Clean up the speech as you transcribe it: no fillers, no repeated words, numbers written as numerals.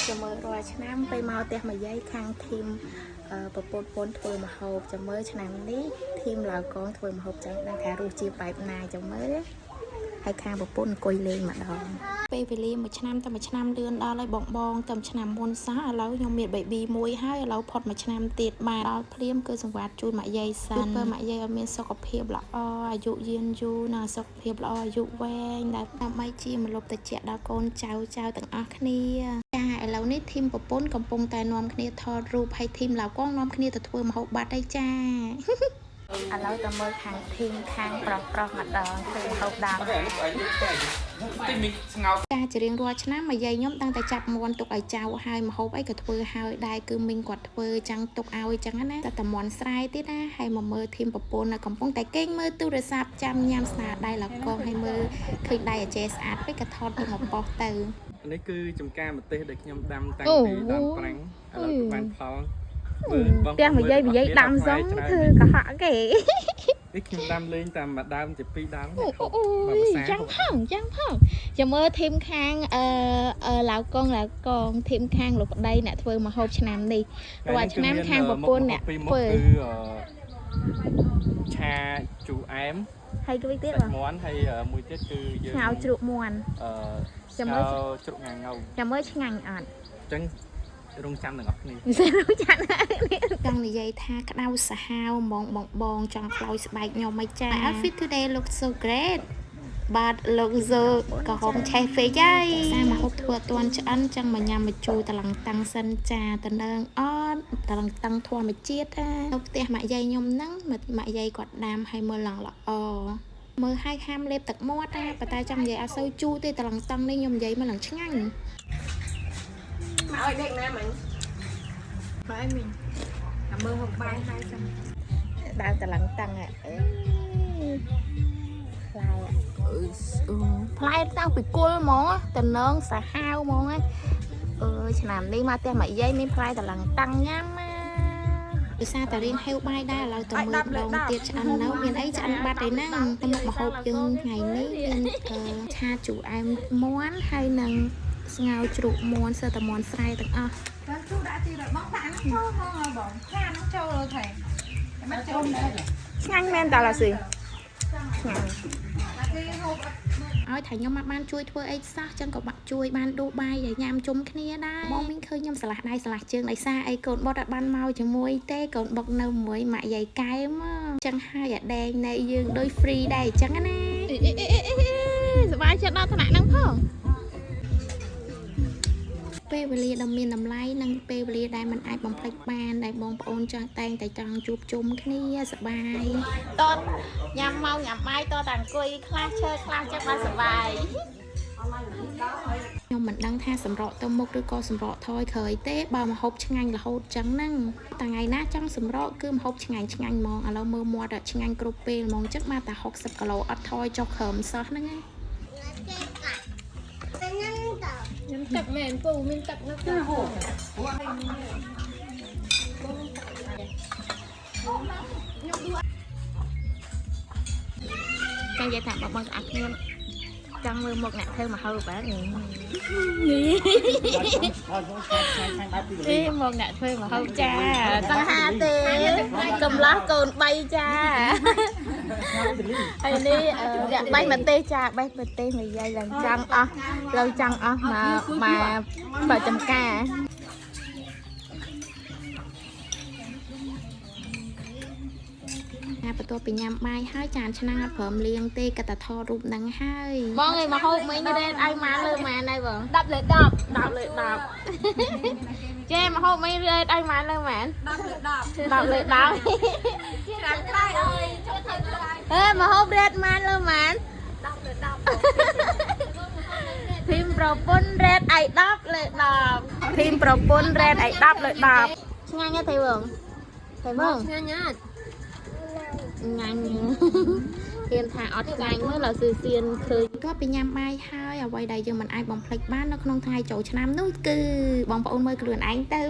ចាំមើលរាល់ឆ្នាំពេលមកផ្ទះមួយយាយខាង team ប្រពន្ធពន្ធធ្វើម្ហូបចាំមើលឆ្នាំនេះ team ឡាវកងធ្វើម្ហូបចង់ដឹងថារសជាតិបែបណាចាំមើលហើយខាងប្រពន្ធអង្គុយលេងម្ដងពេលវេលាមួយឆ្នាំតែមួយឆ្នាំលឿនដល់ហើយបងបងតែឆ្នាំមុនសោះឥឡូវខ្ញុំមាន baby មួយហើយឥឡូវផុតមួយឆ្នាំទៀតបានដល់ភ្លាមគឺសង្វាតជូនម៉ាក់យាយសិនពេលម៉ាក់យាយឲ្យមានសុខភាពល្អអាយុយឺនយូរនិងសុខភាពល្អអាយុវែងដែលដើម្បីជាមលុបតិចដល់កូនចៅចៅទាំងអស់គ្នាចាឥឡូវនេះ team ប្រពន្ធកំពុងតែនាំគ្នាថតរូបហើយ team ឡាវកងនាំគ្នាទៅធ្វើម្ហូបបាត់ហើយចា ឥឡូវទៅមើលខាង team ខាងប្រុសប្រុសម្ដងធ្វើម្ហូបដើម តិចមីស្ងោ ការជារៀងរាល់ឆ្នាំមួយយាយខ្ញុំតាំងតែចាប់មន់ទុកឲ្យចៅហើយម្ហូបអីក៏ធ្វើហើយដែរគឺមីងគាត់ធ្វើចាំងទុកឲ្យចឹងណាតែតែមន់ស្រែទៀតណាហើយមកមើល team ប្រពន្ធនៅកំពុងតែគេងមើលទូរស័ព្ទចាំញ៉ាំស្នាដៃលកងហើយមើលឃើញដៃអាចេស្អាតពេកក៏ថតទៅមកប៉ុស្ទៅ នេះគឺចំការម្ទេសដែលខ្ញុំដាំតាំងពីដើមប្រាំងឥឡូវគឺបានផលមើលបង ផ្ទះមួយយាយមួយយាយដាំសងធ្វើកុហកគេ នេះខ្ញុំដាំលេងតាមមួយដើមជាពីរដើម អូ ហូប អូ មួយភាសា ចាំងផងចាំងផងចាំមើល team ខាងអឺអឺឡាវកងឡាវកង team ខាងលោកប្តីអ្នកធ្វើម្ហូបឆ្នាំនេះរាល់ឆ្នាំខាងប្រពន្ធអ្នក ពីរមុខ ធ្វើ គឺឆាជូរអែម ហើយគឺទៀត សាច់ បង មាន់ហើយមួយទៀតគឺយើង ស្ងោរជ្រក់មាន់ អឺ ចាំមើល ស្ងោរជ្រក់ងាងៅ ចាំមើលឆ្ងាញ់អត់ អញ្ចឹងរងចាំទាំងអស់គ្នា មិនรู้ចាក់ចង់និយាយថាក្តៅសាហាវហ្មងបងបងចង់ខ្លោចស្បែកខ្ញុំមិនចា My outfit today looks so great, but look so ក្រហមឆេះពេកហើយសារមកហូបធ្វើអត់ទាន់ឆ្អិនចឹងមកញ៉ាំមកជូរតឡឹងតាំងសិនចាតនឹងអត់តឡឹងតាំងធម្មជាតិណានៅផ្ទះម៉ាក់យាយខ្ញុំហ្នឹងម៉ាក់យាយគាត់ដាំឲ្យមើលឡើងល្អមើលឲ្យហាមលេបទឹកមាត់ណាប៉ុន្តែចង់និយាយអត់សូវជូរទេតឡឹងតាំងនេះខ្ញុំនិយាយមកឡើងឆ្ងាញ់ មកឲ្យដេកណាមិញ បាយមីងតែមើលហូបបាយហើយសិន ដើមតឡឹងតាំងអេផ្លែផ្លែតាំងពីគល់ហ្មងតំណងសាហាវហ្មងអឺឆ្នាំនេះមកផ្ទះមកយាយមានផ្លែតឡឹងតាំងញ៉ាំណាភាសាតារៀងហេវបាយដែរឥឡូវទៅមើលម្ដងទៀតឆ្អិននៅមានអីឆ្អិនបាត់ឯហ្នឹងតែមុខម្ហូបយើងថ្ងៃនេះមានឆាជូរអែមមាន់ហើយនឹងស្ងោរជ្រូកមាន់សើតែមាន់ស្រែទាំងអស់ ដល់ជូរដាក់ទីរបងដាក់ហ្នឹងចូលហ្មងហើយបងខ្លាហ្នឹងចូលលើថៃតែមិនចូលដែរ ឆ្ងាញ់មែនតើឡាស៊ីឆ្ងាញ់ គេហូបអត់ ឲ្យថាខ្ញុំអត់បានជួយធ្វើអីសោះចឹងក៏បាក់ជួយបានដួសបាយឲ្យញ៉ាំជុំគ្នាដែរបងមីងឃើញខ្ញុំឆ្លាស់ដៃឆ្លាស់ជើងដោយសារអីកូនបុតអត់បានមកជាមួយទេកូនបុកនៅមួយម៉ាក់យាយកែមចឹងហើយអាដែងនៅយើងដូច free ដែរអញ្ចឹងណាសប្បាយចិត្តដល់ថ្នាក់ហ្នឹងផងពេលវេលាដ៏មានតម្លៃនិងពេលវេលាដែលមិនអាចបំភ្លេចបានដែលបងប្អូនចង់តែងតែចង់ជួបជុំគ្នាសប្បាយតតញ៉ាំមកញ៉ាំបាយតតែអង្គុយខ្លះឈើខ្លះចឹងបានសប្បាយខ្ញុំមិនដឹងថាសម្រក់ទៅមុខឬក៏សម្រក់ថយក្រោយទេបើម្ហូបឆ្ងាញ់រហូតចឹងហ្នឹងតែថ្ងៃណាចង់សម្រក់គឺម្ហូបឆ្ងាញ់ឆ្ងាញ់ហ្មងឥឡូវមើលមាត់ឆ្ងាញ់គ្រប់ពេលហ្មងចឹងបានតែ60គីឡូអត់ថយចុះក្រោមសោះហ្នឹងណា ញ៉ាំទឹកមែនពូមានទឹកនៅក្នុងហូប ចង់និយាយថាបងបងស្អាតគ្នាចង់មើលមុខអ្នកធ្វើម្ហូបបាទនេះនេះមកអ្នកធ្វើម្ហូបចាសង្ហាទេកំឡោះកូន3ចាហើយនេះអ្នកបេះម្ទេសចាបេះម្ទេសមួយយាយឡើងចង់អស់ឡើងចង់អស់មកមកបើចំការ ណាបន្ទាប់ពីញ៉ាំបាយហើយចានឆ្នាំងអត់ព្រមលាងទេក៏តែថតរូបហ្នឹងហើយបងឯងមកហូបមិញរ៉េតឲ្យម៉ាលើម៉ានហើយបង 10លើ10 10លើ10ចេមកហូបមិញរ៉េតឲ្យម៉ាលើម៉ាន 10លើ10 10លើ10 ច្រាំក្រៃអើយចូលទៅក្រៃ ហេមកហូបរ៉េតម៉ានលើម៉ាន 10លើ10 ធីមប្រពន្ធរ៉េតឲ្យ10លើ10ធីមប្រពន្ធរ៉េតឲ្យ10លើ10ឆ្ងាញ់ទេបងទេបង ឆ្ងាញ់អត់ ញ៉ាញ់ហ៊ានថាអត់ឆ្ងាញ់មើលឡើយស៊ឺសៀនឃើញបន្ទាប់ពីញ៉ាំបាយហើយអ្វីដែលយើងមិនអាចបំភ្លេចបាននៅក្នុងថ្ងៃចូលឆ្នាំនោះគឺបងប្អូនមើលខ្លួនឯងទៅ